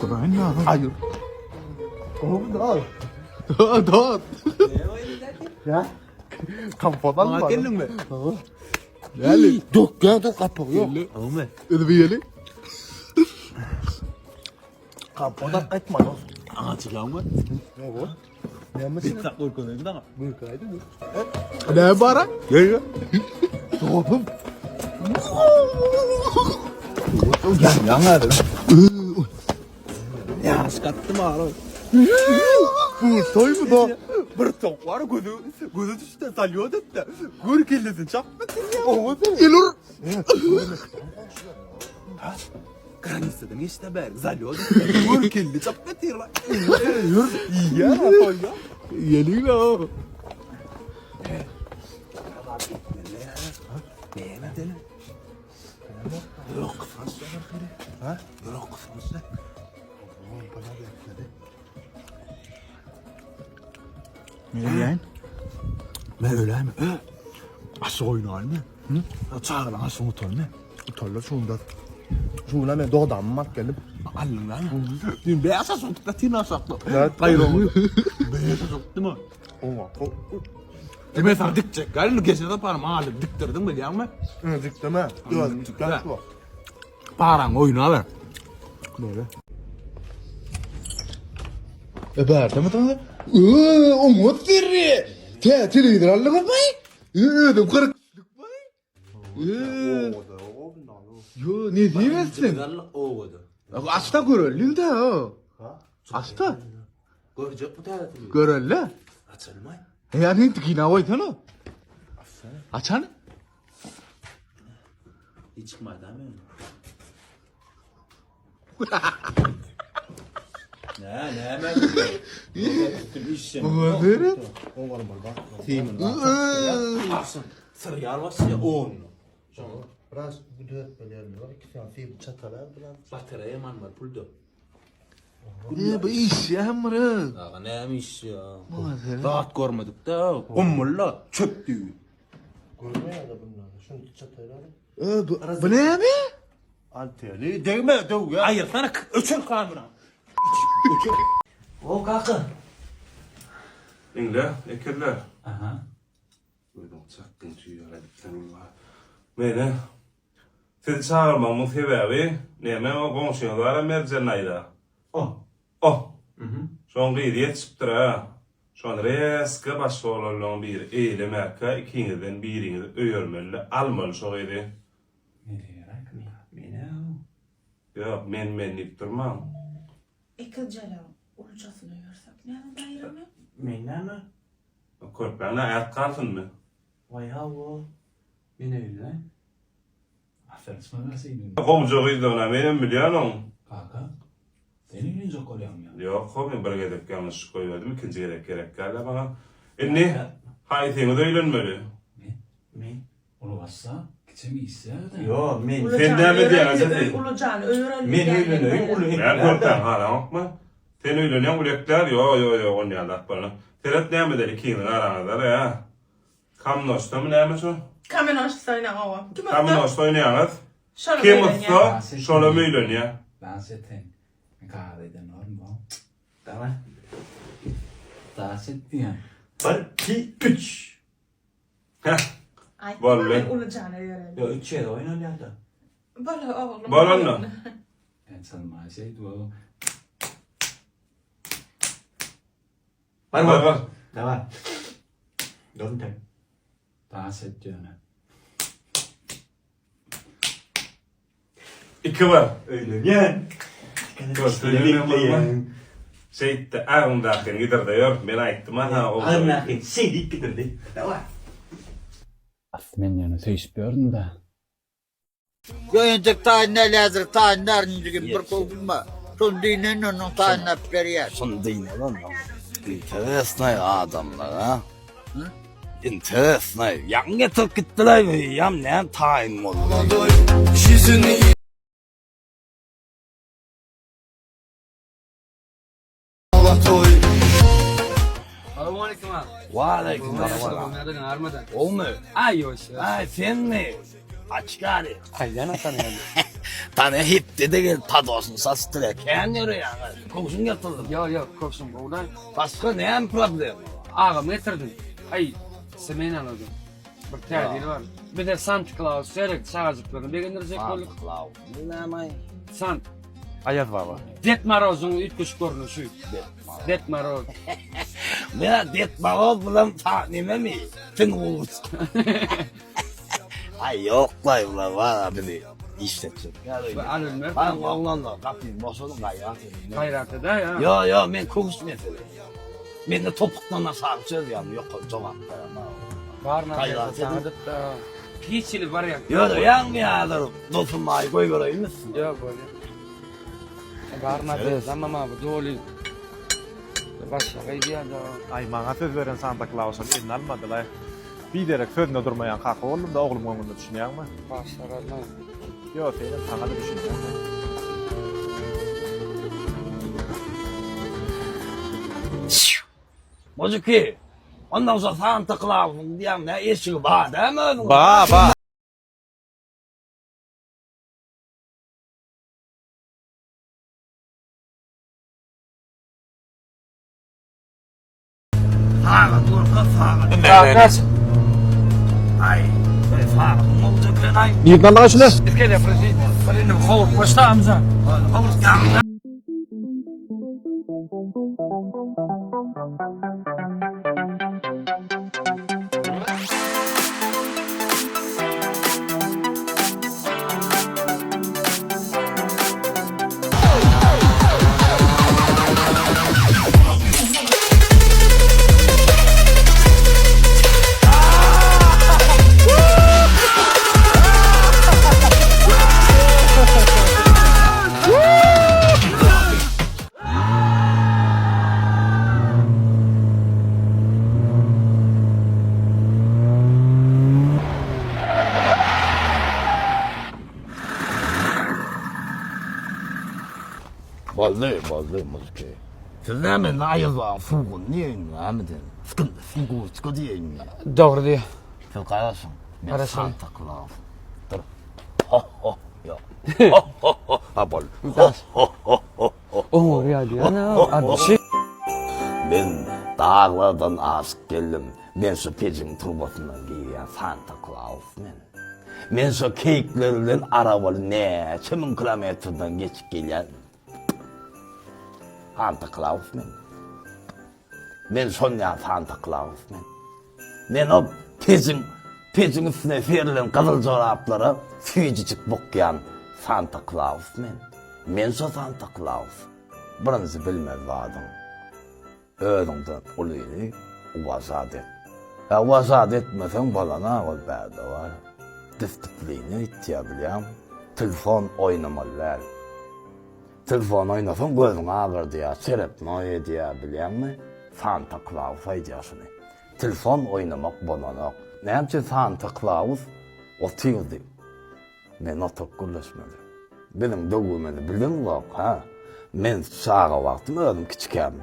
Göräýin ýa. Aýyr. Gowy dal. Dal. Ya. Kompot alma. Maňa geldiňmi? Näli? Dökýär de gapagy ýok. Gowmy? Özü bir ýeli. Kompot alyp gaýtmaly olsun. Aňa çykaňmy? Ýok. Näme Bir sak görkezeyim daňa. Görkäýdi mi? Ne bara? Gel gel. Dogum. Ýaňa. Ýaş gatdym ara. Bu toý bu da. Bir tok var gözü gözü düştü salýo etdi. Gör kellesini çapma Oňa da. Gelur. Granisadan geçdi bäri zalýo etdi. Gör kelle çapma diýir. Ýür. Ýa toý ya. Ýeli la. Näme edelim? Ýok kysganç Ha? Ýok kysganç. Ne diýen? Men öläými? Aşyk oýnaýmy? Çagalar aşyk utalmy? Utallar şunda. Şuna men dodamym alyp geldim. Aldyň lan. Dün bäş aşyk tutdy, tin aşakda. Evet. Gaýra. Bäş aşyk tutdymy? Oňa. Demek sana dikjek. Gaýra geçen saparym aldyp dikdirdiň bilýäňmi? Hı, dikdeme. Özüm dikdem şu. Paraň oýna ber. Böyle. E bärde mi taňa? Öö, oňat serri. Te telewizor aldyňyzmy? Özüm 40 bay. Öö. Yo, ne diýmesin? Owada. Açda göreliň de. Açda. Görjek bu täze telewizor. Göreli. Açalmaý. Ya ne dikine goýsana. Açan. Hiç çykmaýdy men. Ne, näme? Oňa seret. Syrýar basýa on. Biraz bu düzetmeli yerleri var. İki tane film çatalar biraz. Batareýa man var pulda. E bu iş ya mırı. Aga näme iş ya? Oňa seret. Zat görmedik da. Gummulla çöp düýbi. Görmüyor da bunları. Şunu çatalar. E bu, bu näme? Anteni degme döv ya. Aýyrsana öçür kamera. O kaka. Diňle, ekizler. Aha. Özüň çakdyň tüýe edipsen ulla. Meni sizi çagyrmagymyň sebäbi neme o goňşyňyz bar-a Merjen daýza. O. O. Şoň gyzy ýetişipdir-ä. Şony reska başga oglanlaryň biri eýlemäkä ikiňizden biriňizi öýermeli-de almaly şo gyzy. Men-ä. Ýok, men-men diýip durmaň. Ekizjeleň ulujasyny öýersek näme Baýramy? Men näme? Körpäň nä ät galsynmy? Waý hawa. Men öýlenäý. Aferin sen. Gowja gyzdygyna menem bilýän oň. Kaka, sen öýlenjek bolýaňmy ýa? Ýok ho men bir gezek ýalňyşlyk goýberdim ikinji gezek gerek dälä maňa. Indi haýsyňyz öýlenmeli? Men? Men. Uly başla, kiçem işsä-de. Ýok men. Sen näme diýýäň eje sen? Ulujany öýereli Men öýleneýin uly Näme ekläp. körpäň halaňokmy? Sen öýlenýäň uly ekläp ýo ýo ýo onýa zat bolmaz. Seret näme edeli ikiňiziň araňyzda ýa. Kamnoçdamy näme şo? Kamenoçda oýnaň owa. Kim utsa? Kamnoçda oýnaýaňyz. Şolam Kim öýlenýär. utsa şolam öýlenýär. Dans et sen. Men kagyz eden orun bu. Daway. Dans et diýen. Bir, iki, üç. Heh. Aýtdym Boldy. men Ulujany öýereli. Ýok, üç ýere oýnalýar-da. Bol oglum. Bol onda. Men çalmaý şeýdip o. Bar Bar, bar. bar. Daway. Dön tek. Dans et ýöne. 2 bar. Öýlenýän. Görseň Şeýtdi, agymdakyny gidirde ýör. Men aýtdym ha, oglan. Agymdakyny şeýdip gidirdi. Daway. Asly men ýöne söýüşip ýördüm-dä. Ýo entek taýyn däl häzir taýyn däl injigim bir kowdum bar. Şony diýneýin ondan taýynlap berýär. Şony diýneli ondan. Interesnoý adamlar a. Interesnoý. Ýaňy getirip gitdiler ýam näme taýyn boldy. Waleýkim assalam. Gowmy? Aý senmi? Açgary. Aýdan atan ýaly. Tane hepde-de gelip padosyny saçdyr. Kän ýöreýäň. Kowşun getirdim. Ýok, ýok, kowşun gowulaý. Başga näme problema? Agam getirdim. Aý, smenalady. Bir täzeli bar. Bize Santa Klaus gerek, çagajyklaryny begendirjek bolduk. Santa Klaus. Bu näme? Sant. Aýaz baba. Ded Morozyň üýtgeşik görnüşi. Ded Moroz. Men Ded Moroz bilen ta nememi? Sen Aý ýok-laý bular bar bizi işletjek. Alynmaz. Baň oglanlar gapyny boşadyň gaýrat ediň. Gaýrat ede ýa. Ýo ýo men köwüş mesele. Mende topukdan aşagy çözýän ýokary jogap beremok. Bar Gaýrat ediň. Hiç hili wariant. Ýöreýäňmi häzir dosum aý goýbereýinmi üstüne? Ýok bolýa. Bar nadezda mama bu doly. Başga gaýdýar-da. Aý maňa söz beren Santa Klausam eline almadylaý. Biderek sözünde durmaýan kaka boldum-da oglumyň öňünde düşünýäňmi? Başararmy? Ýo senem saňa-da düşünýän men. Mujiki, ondan soň Santa Klausyň diýýäň nä eşigi bar dämi özüňiň? Ba, ba. Sagat gorka sagat. Sagat kaç? Ay, sagat boljak ay. Nirden aldyň şuny? Iskele prezident. Indi howrup başla amca. Howrup Boldy, boldy, muzki. Siz näme indi aýazbagyň suwuny diýeýinmi, näme diýeýin? Sneguroçka diýeýinmi? Dogry diýe. Siz garaşyň. Men Garaşaýyn. Santa Klaus. Dur. Ho, ho, ýok. Ho, ho, ho. Ha, boldy. Ho, ho, ho, ho, ho. Oňarýar diýýän, a, Men daglardan aşyp geldim. Men şu pejiň turbasyndan girýän Santa Klaus men. Men şo keýikler bilen arabaly näçe müň kilometrden geçip gelýän Santa Klaus men. Men şonýa Santa Klaus men. Men o pejiň pejiň üstüne serilen gyzyl joraplara süýjüjik bukýan Santa Klaus men. Men şo Santa Klaus. Birinji bilmez zadyň. Özüňden ulyny uwažat et. Hä uwažat etmeseň bolana ol bärde bar. Distsiplina ýitýär bilýäňmi? Telefon oýnamaly däl. Telefon oýnasaň gözüňi agyrdýar, çerepnoý edýär bilýäňmi? Santa Klaus aýdýar şuny. Telefon oýnamak bolanok. Näme üçin Santa Klaus otyrdy? Men oturyp gürleşmeli. Biziň döwrümizi bileňzok, hä? Men çaga wagtym özüm kiçikäm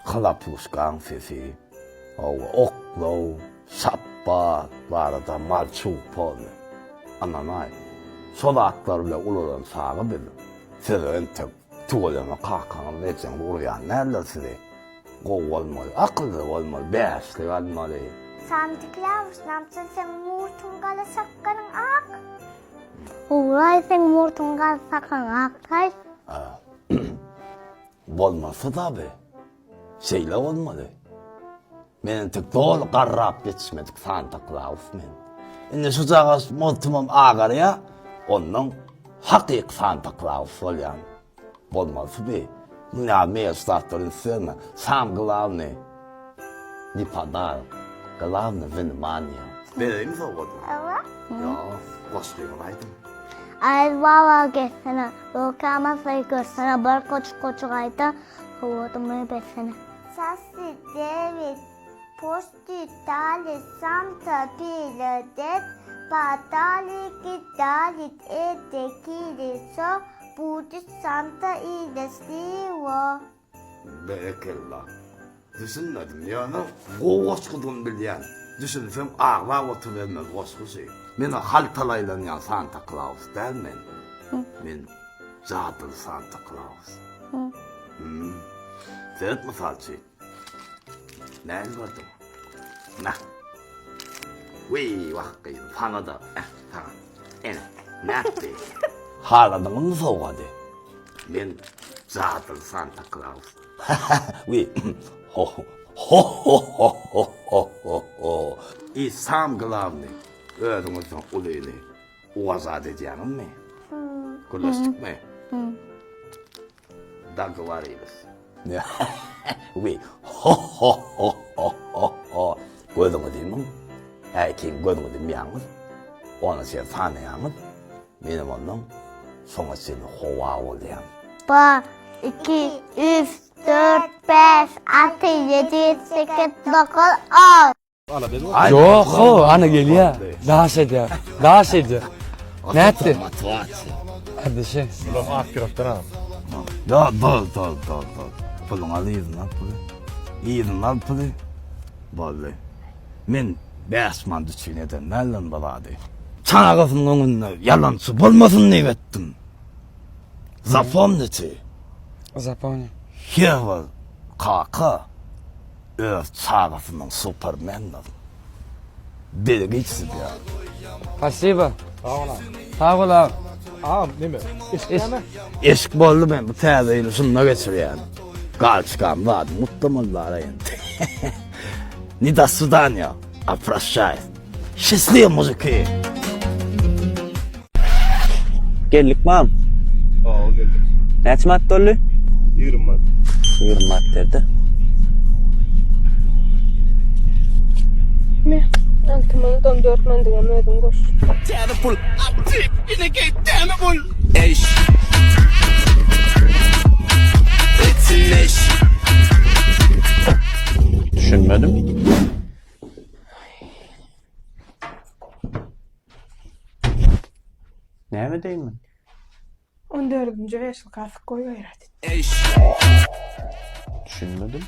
hlapuşkaň sesi, hawa, oklaw, şapbat barada malçugpoly. Ynanaý, şo zatlar bilen ulalan çaga biz. Siz entek tüweleme kakaňyz, ejeňiz urýan däldir sizi. Gowy bolmaly, akylly bolmaly, bäşlik almaly. Santa Klaus namçyn seň murtuň gala sakgalyň ak. Huwlaý seň murtuň gala sakaň aktaý. Bolmasa taby. Şeýle bolmaly. Men entek doly garrap ýetişmedik Santa Klaus men. Indi şujagaz murtumam agarýa, ondan hakyky Santa Klaus bolýan. Bolmalysy bi. Munýa meýes zatlar üns berme. Sam glawny ne podarok. Glawny wnimaniýe. Bereýinmi sowgadyňy? Hawa. Ýok, goşgyňyzy aýdyň. Aýaz baba gelsene, Rukama saý görsene, bir goçuk goçuk aýda, sowgadymy bersene. Sasy dewit, posti tali, samta pile det, patali kidalit, ete kili so, Budy Santa ile siwo. Berekella. Düşünmedim ýöne gowy goşgudygyny bilýän. Düşünsem aglap oturybermeli goşgy şy. Men o haltalaýlanýan Santa Klaus däl men. Men jadyly Santa Klaus. Hmm. Seret mysal üçin. Näme gördüň? Nah. Wiý, wah gyzym, saňa-da, eh, saňa. Ene, nätdi? Haladyňyzmy sowgady? Men jadyly Santa Klaus. Wiý, ho, ho, ho, ho, ho, ho, ho, ho. I sam glawnyý, özüňizden ulyny uwazat edýäňizmi? Gürleşdikmi? Dogovorились. Wiý, ho, ho, ho, ho, ho, ho. Gözüňizi ýumuň. Äkiň gözüňizi ýumýaňyz. Ony sen sanaýaňyz. Menem ondan soňa çenli howa bolýan. Bir, iki, üç, dört, bäş, alty, ýedi, sekiz, dokuz, on. Ýok, ho, ana gelýär. Daş edýär. Daş edýär. Nätdi? Motiwasiýa. Kardeşi. Bulam ak ýürekden agam. Ýa, dol, dol, dol, dol. Puluňy al yzyna al puly. Yzyna al puly. Boldy. Men 5 manat üçin eden däldim bu zady. Çagasynyň öňünde ýalançy bolmasyn diýip etdim. Zapomnite. Zapomni. Her bir kaka öz çagasynyň supermendir. Bergi sizýär. Spasibo. Sag bol agam. Sag bol agam. Agam neme? Eşik näme? Eşik boldy men bu täze ýyly şunda geçirýän. Galçkam zadym gutlamalylar endi. Ne do swidanýa, a proşçaý. Şesliwo mujiki. Geldik mam. Hawa geldik. Näçe manat boldy? 20 manat. 20 manat berdi. Me, 6 manat 14 manadyňam özüň goş. Täze pul. Atdy. Ineke täme pul. Eş. Etsin Düşünmedim. Näme edeýin men? On dördünji weşlik asyk goý gaýrat et. Düşünmedim.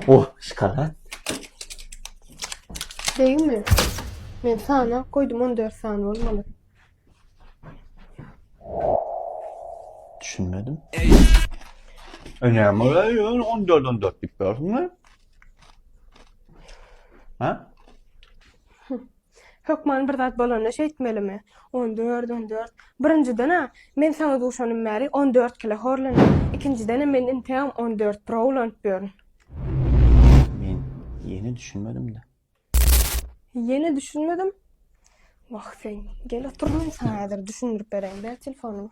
Oh, şokolad. Degmi? Men sanap goýdum 14 sany bolmaly. Düşünmedim. E näme ýör 14 14 diýip ýörsüň? Ha? Hökman bir zat bolanda şeýtmelimi? 14, 14. Birinjiden-ä, men saňa duşanym bäri 14 kile horlandym. Ikinjidenem men integem 14 Pro ulanyp ýörün. Men ýene düşünmedim-de. Ýene düşünmedim. Wah sen, gel otur men saňa häzir düşündirip bereýin. Ber telefonyňy.